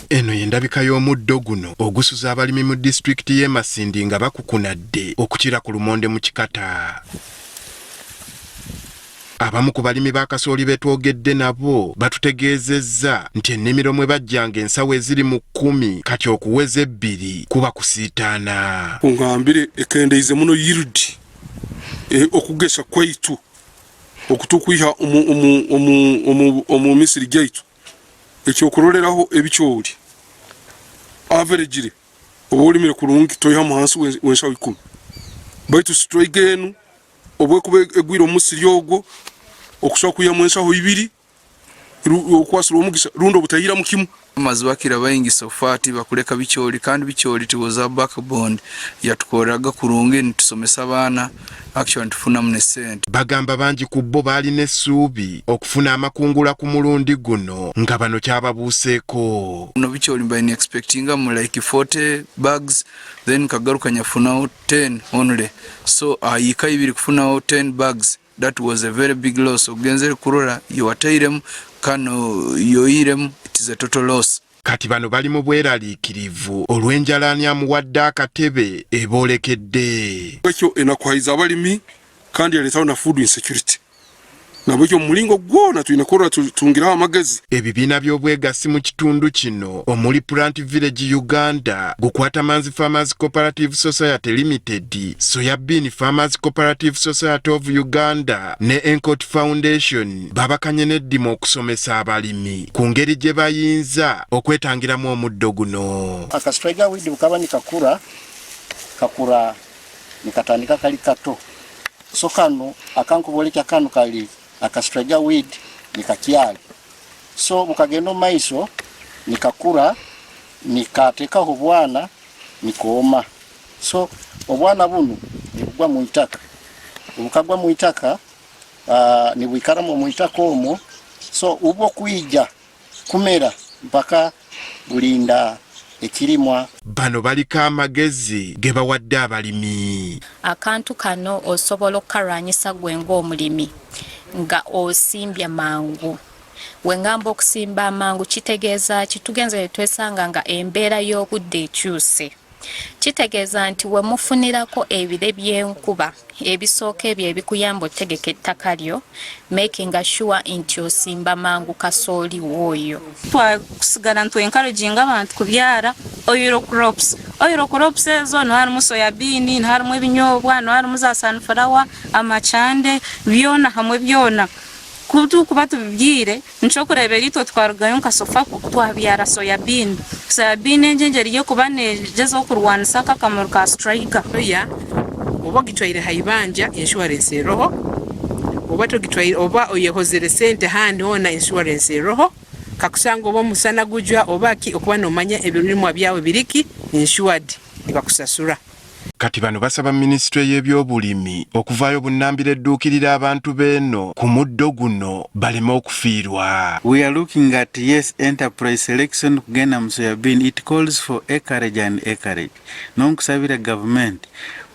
Eno y'endabika y'omuddo guno ogusuza abalimi mu disitulikiti y'e Masindi nga bakukunadde okukira ku lumonde mu kikata. Abamu ku balimi ba kasooli be twogedde nabo batutegeezezza nti ennimiro mwe bajjanga ensawo eziri mu kkumi kati okuweza ebbiri kuba kusiitaana. Kungambire ekendeize muno yield e, okugesa kwaitu okutukwiha omu, omu, omu, omu, omu misiri gyaitu. Ekyokuroreraho ebicoori averagely oba olimire kurungi toihamu hansi w'enshaho ikumi, baitu striga enu obu ekuba egwire omu musiri ogwo okusobora kwihamu enshaho ibiri okwasirwe omugisa rundi obutaihiramu kimu. Amazi bakira baingi so far tibakuleka bicoori kandi bicoori it was our backbone yatukorraga kurungi nitusomesa abaana actually nitufunamu ne sente. Bagamba bangi ku bo baalina essuubi okufuna amakungula ku mulundi guno nga bano kyababuuseeko. Buno bicoori mbaire ni expectinga mu like 40 bags then nkagaruka nyafunaho 10 only so ayiika ibiri kufunaho 10 bags. That was a very big loss ogenzere kurora yowatairemu kano yoyiremu it is a total loss. Kati bano bali mu bweraliikirivu olw'enjala ani amuwadde akatebe eboolekedde. Ekyo enakuhaiza abalimi kandi yaletaho na food insecurity. Nabwekyo omu mulingo gwona twine kurora tutungiraho amagezi. Ebibiina by'obwegassi mu kitundu kino omuli Plant Village Uganda, Gukwatamanzi Farmers Cooperative Society Limited, Soya Bean Farmers Cooperative Society of Uganda ne Encot Foundation babakanye n'eddimu okusomesa abalimi ku ngeri gye bayinza okwetangiramu omuddo guno. Aka striga weed bukaba nikakura, kakura nikatandika kali kato. So kano akankubolekya kano kali aka striga weed nikakyali. So bukagenda omu maiso nikakura nikatekaho obwana nikooma. So obwana bunu nibugwa mu itaka, obukagwa mu itaka nibwikaramu omu itaka omwo, so ubwo kwija kumera mpaka bulinda ekirimwa. Bano baliko amagezi ge bawadde abalimi. Akantu kano osobola okukalwanyisa gwe ng'omulimi nga osimbye mangu. Wengamba okusimba amangu kitegeeza ki? Tugenze ne twesanga nga embeera y'obudde ekyuse. Kitegeeza nti we mufunirako ebire by'enkuba ebisooka ebyo ebikuyamba otegeka ettaka lyo, making sure nti osimba mangu kasooli wo oyo. Twakusigara nitu encouraginga abantu kubyara oil crops. Oil crops ezo niho harimu soya bean, niho harimu ebinyobwa, niho harimu za sunflower, amacande, byona hamwe byona. Ku turikuba tubibyaire, nikyokureebera itwe twarugayo nka Sofako twabyara soya bean. Soya bean egyo engyeri y'okuba negyezaho kurwanisa ako akamuri ka striker. Soya oba ogitwaire ha ibanja insurance eroho, oba togitwaire oba oyehozere sente handi hoona insurance eroho, kakusanga oba omusana gujwa oba ki okuba nomanya ebirimwa byawe biri ki insured nibakusasura. Kati bano basaba minisitule y'ebyobulimi okuvaayo bunnambiro edduukirire abantu b'eno ku muddo guno baleme okufiirwa. We are looking at yes enterprise selection kugenda mu soya bean it calls for acreage and acreage nonkusabira government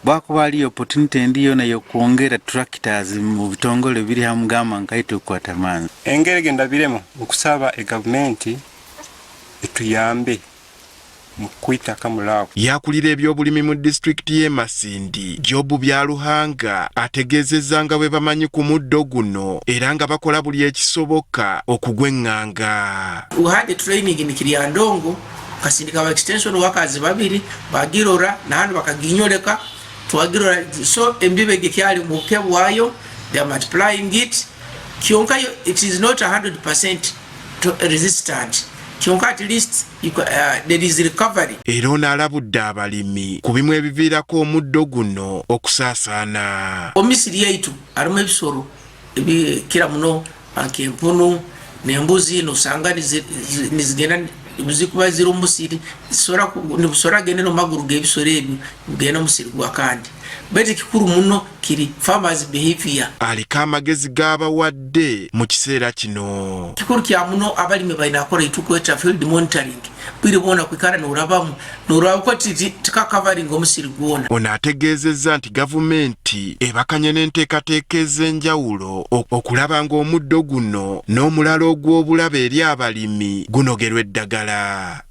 bwakuba aliyo opportunity endi yona yokwongera tractors mu bitongole biri hamu gamba nkaitwe kukwata manzi. Engeri gendabiremu nkusaba egavumenti etuyambe mu kwita akamuli ako. Y'akulira ebyobulimi mu disitulikiti y'e Masindi, Job Byaruhanga ategeezezza nga bwe bamanyi ku muddo guno era nga bakola buli ekisoboka okugweng'anga. We had a training in Kiryandongo, kasindika ba extension workers babiri bagirora nahandi bakaginyoleka twagirora, so embibo egi ekyali mubuke bwayo, they are multiplying it, kyonka yo it is not 100% resistant, kyonka at least there is recovery. Era ono alabudde abalimi ku bimu ebiviirako omuddo guno okusaasaana. Omisiri yaitu harimu ebisoro ebikira muno nk'empunu n'embuzi, nosanga nizigenda zikuba ziri omu musiri, nibusobora kugenda omu maguru g'ebisoro ebyo nibugenda omu musiri gw'akandi. Baitu ekikuru muno kiri farmers behavior. Aliko amagezi g'abawadde mu kiseera kino. Kikuru kya muno abalimi baine kukora ekitukweta field monitoring, bwire bwona kwikara norabamu noraba ko tikakavaringa omusiri gwona. Ono ategeezezza nti gavumenti ebakanye n'enteekateeka ez'enjawulo okulaba ng'omuddo guno n'omulala ogw'obulabe eri abalimi gunogerwa eddagala.